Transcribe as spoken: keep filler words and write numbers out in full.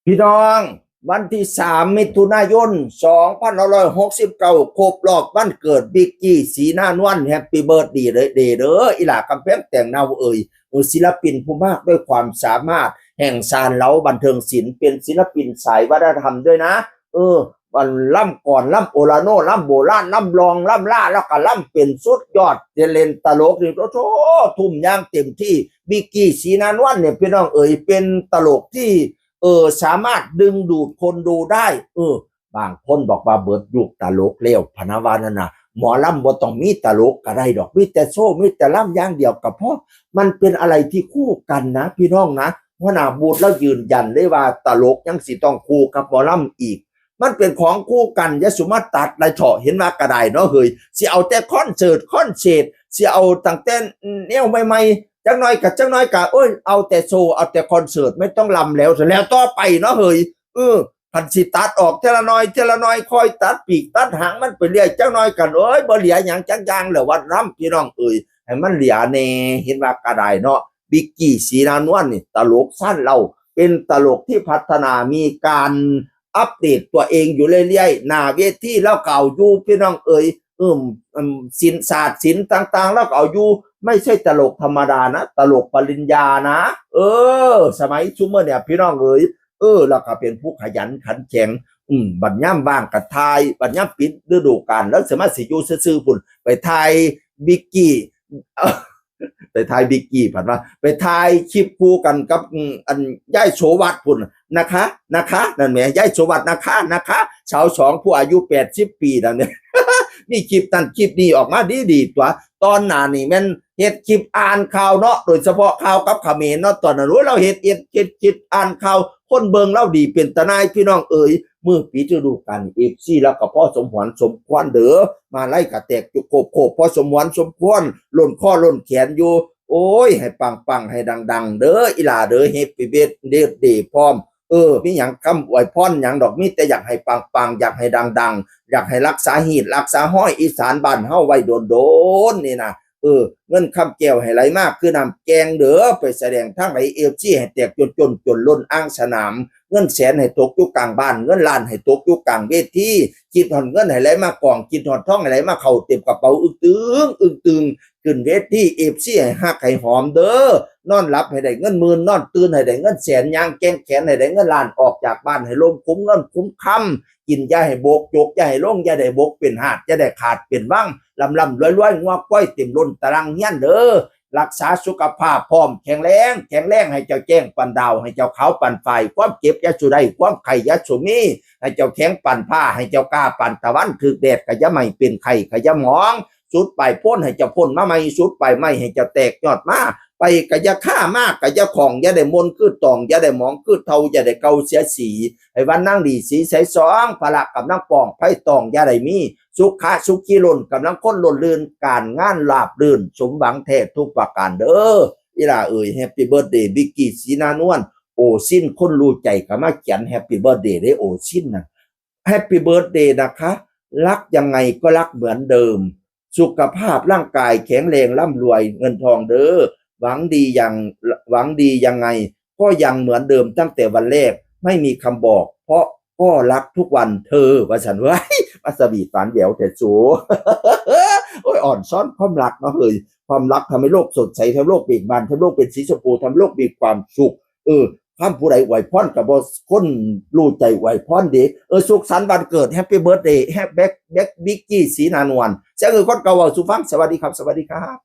พี่น้อง วันที่สามมิถุนายนสองพันห้าร้อยหกสิบเก้า ครบรอบวันเกิดบิกกี้ ศรีนานวล แฮปปี้เบิร์ธเดย์เด้อ เด้อ อีหล่ากำแพงแตงเนาเอ่ย เออ ศิลปินผู้มากด้วยความสามารถ แห่งซานเล้าบันเทิงศิลป์ เป็นศิลปินสายวัฒนธรรมด้วยนะ เออ วันล่ำก่อน ล่ำโอลาโน่ ล่ำโบราณ ล่ำลอง ล่ำล่า แล้วก็ล่ำเป็นสุดยอด เล่นตลกนี่ โอ้โห ทุ่มอย่างเต็มที่ บิกกี้ ศรีนานวลเนี่ย พี่น้องเอ๋ย เป็นตลกที่ เออ สามารถดึงดูดคนดูได้ เออ บางคนบอกว่าเบิดยุคตลกแล้ว พะนะว่านั่นน่ะ หมอลำบ่ต้องมีตลกก็ได้ดอก มีแต่โชว์ มีแต่ลำอย่างเดียวก็พอ มันเป็นอะไรที่คู่กันนะ พี่น้องนะ หัวหน้าบูธแล้วยืนยันเลยว่าตลกยังสิต้องคู่กับหมอลำอีก มันเป็นของคู่กัน อย่าสุมาตัดไรเถาะ เห็นว่ากระไดเนาะเฮ้ย สิเอาแต่คอนเสิร์ต คอนเสิร์ต สิเอาตั้งแต่แนวใหม่ๆ จักหน่อยกะ จักหน่อยกะ โอ้ย เอาแต่โชว์ เอาแต่คอนเสิร์ต ไม่ต้องลำแล้ว แล้วต่อไปเนาะเฮ้ย เออ คันสิตัดออกเทื่อละหน่อย เทื่อละหน่อย ค่อยตัดปีกตัดหางมันไปเรื่อย จักหน่อยกัน เอ้ย บ่เหลือหยังจักอย่างแล้ว วัดลำ พี่น้องเอ๋ย ให้มันเหลือแน่ เห็นว่ากระไดเนาะ บิกกี้ ศรีนานวลนี่ ตลกซานเล้า เป็นตลกที่พัฒนา มีการอัปเดตตัวเองอยู่เรื่อยๆ หน้าเวทีแล้วก็เอาอยู่ พี่น้องเอ๋ย อืม อืม ศิลป์ ศาสตร์ศิลป์ต่างๆ แล้วก็เอาอยู่ ไม่ใช่ตลกธรรมดานะ ตลกปริญญานะ เออ สมัยซุมื้อเนี่ย พี่น้องเอ๋ย เออ แล้วก็เป็นผู้ขยันขันแข็ง อืม บัดยามว่างก็ถ่าย บัดยามปิดฤดูกาล แล้วสิมาสิอยู่ซื่อๆ พุ้น ไปถ่ายบิกกี้ ไปถ่ายบิกกี้ พันว่า ไปถ่ายคลิปคู่กันกับ อืม อันยายโสวัสดิ์พุ้น นะคะ นะคะ นั่นแหม ยายโสวัสดิ์ นะคะ นะคะ สาวสองผู้อายุแปดสิบปีนั่นเนี่ย มีคลิปนั่นคลิปนี้ออกมาดีๆ ตัว ตอนหน้านี่แม่นเฮ็ดคลิปอ่านข่าวเนาะ โดยเฉพาะข่าวกับเขมรเนาะ ตอนนั้น โอ้ย เราเฮ็ด เฮ็ด เฮ็ดคลิปอ่านข่าว คนเบิ่งเราดีเป็นตาหน่าย พี่น้องเอ๋ย มื้อปิดฤดูกาล เอฟซี แล้วก็พอสมหวนสมควรเด้อ มาลัยก็แตกจุกโคบๆ พอสมหวนสมควร ล่นคอล่นแขนอยู่ โอ้ย ให้ปังๆ ให้ดังๆ เด้อ อีหล่าเด้อ แฮปปี้เบิร์ธเดย์พร้อม เออ มีหยังคำอวยพรหยังดอก มีแต่อยากให้ปังๆ อยากให้ดังๆ อยากให้รักษาฮีตรักษาฮอยอีสานบ้านเฮาไว้โดนๆ นี่นะ เออ เงินคำแก้วให้ไหลมาคือน้ำแกงเด้อ ไปแสดงทางไหน เอฟซี ให้แตกจนจนจนล้นอ่างสนาม เงินแสนให้ตกอยู่กลางบ้าน เงินล้านให้ตกอยู่กลางเวที คิดฮอดเงินให้ไหลมากอง คิดฮอดทองให้ไหลมาเข้าเต็มกระเป๋า อึ้งตึง อึ้งตึง ขึ้นเวที เอฟซี ให้ฮักให้หอมเด้อ นอนหลับให้ได้เงินหมื่น นอนตื่นให้ได้เงินแสน ย่างแกว่งแขนให้ได้เงินล้าน ออกจากบ้านให้ล้มคุ้มเงินคุ้มคำ กินอย่าให้บก จกอย่าให้ลง อย่าได้บกเป็นหาด อย่าได้ขาดเป็นวัง ร่ำๆ รวยๆ งัวควายเต็มล้นตารางเฮือนเด้อ รักษาสุขภาพพร้อมแข็งแรง แข็งแรงให้เจ้าแจ้งปานดาว ให้เจ้าขาวปานฝ้าย ความเจ็บอย่าสู่ได้ ความไข้อย่าสู่มี ให้เจ้าแข็งปานฟ้า ให้เจ้ากล้าปานตะวัน ถืกแดดก็อย่าไหม้ เป็นไข้ก็อย่าหมอง สุดปลายโพนให้เจ้าโพนมาใหม่ สุดปลายไม้ให้เจ้าแตกยอดมา ไปก็อย่าคา มาก็อย่าข้อง อย่าได้มนคือตอง อย่าได้หมองคือเฒ่า อย่าได้เก่าเสียสี ให้วันนางดีสีใสสอง พละกำลังปอง ไผตองอย่าได้มี สุขะสุขีล้น กำลังคนล้นลื่น การงานราบรื่น สมหวังแท้ทุกประการเด้อ อีหล่าเอ๋ย แฮปปี้เบิร์ธเดย์ บิกกี้ ศรีนานวล โอซิน คนรู้ใจก็มาเขียน แฮปปี้เบิร์ธเดย์ ได้ โอซินนะ แฮปปี้เบิร์ธเดย์นะคะ รักยังไงก็รักเหมือนเดิม สุขภาพร่างกายแข็งแรงร่ำรวยเงินทองเด้อ หวังดีอย่าง หวังดียังไง ก็ยังเหมือนเดิมตั้งแต่วันแรก ไม่มีคำบอก เพราะก็รักทุกวันเธอ ว่าซั่นเว้ย มาสวีทหวานแหววแท้สู โอ้ย อ่อนซ้อนความรักเนาะเฮ้ย ความรักทำให้โลกสดใส ทำให้โลกเบิกบาน ทำให้โลกเป็นสีชมพู ทำให้โลกมีความสุข เออ คำผู้ใดอวยพรก็บ่ คนรู้ใจอวยพรเด้ เออ สุขสันต์วันเกิด แฮปปี้เบิร์ธเดย์ แฮปปี้แบ็ค แบ็ค บิกกี้ ศรีนานวล เสียงเออคนเก่าเว้าสู่ฟัง สวัสดีครับ สวัสดีครับ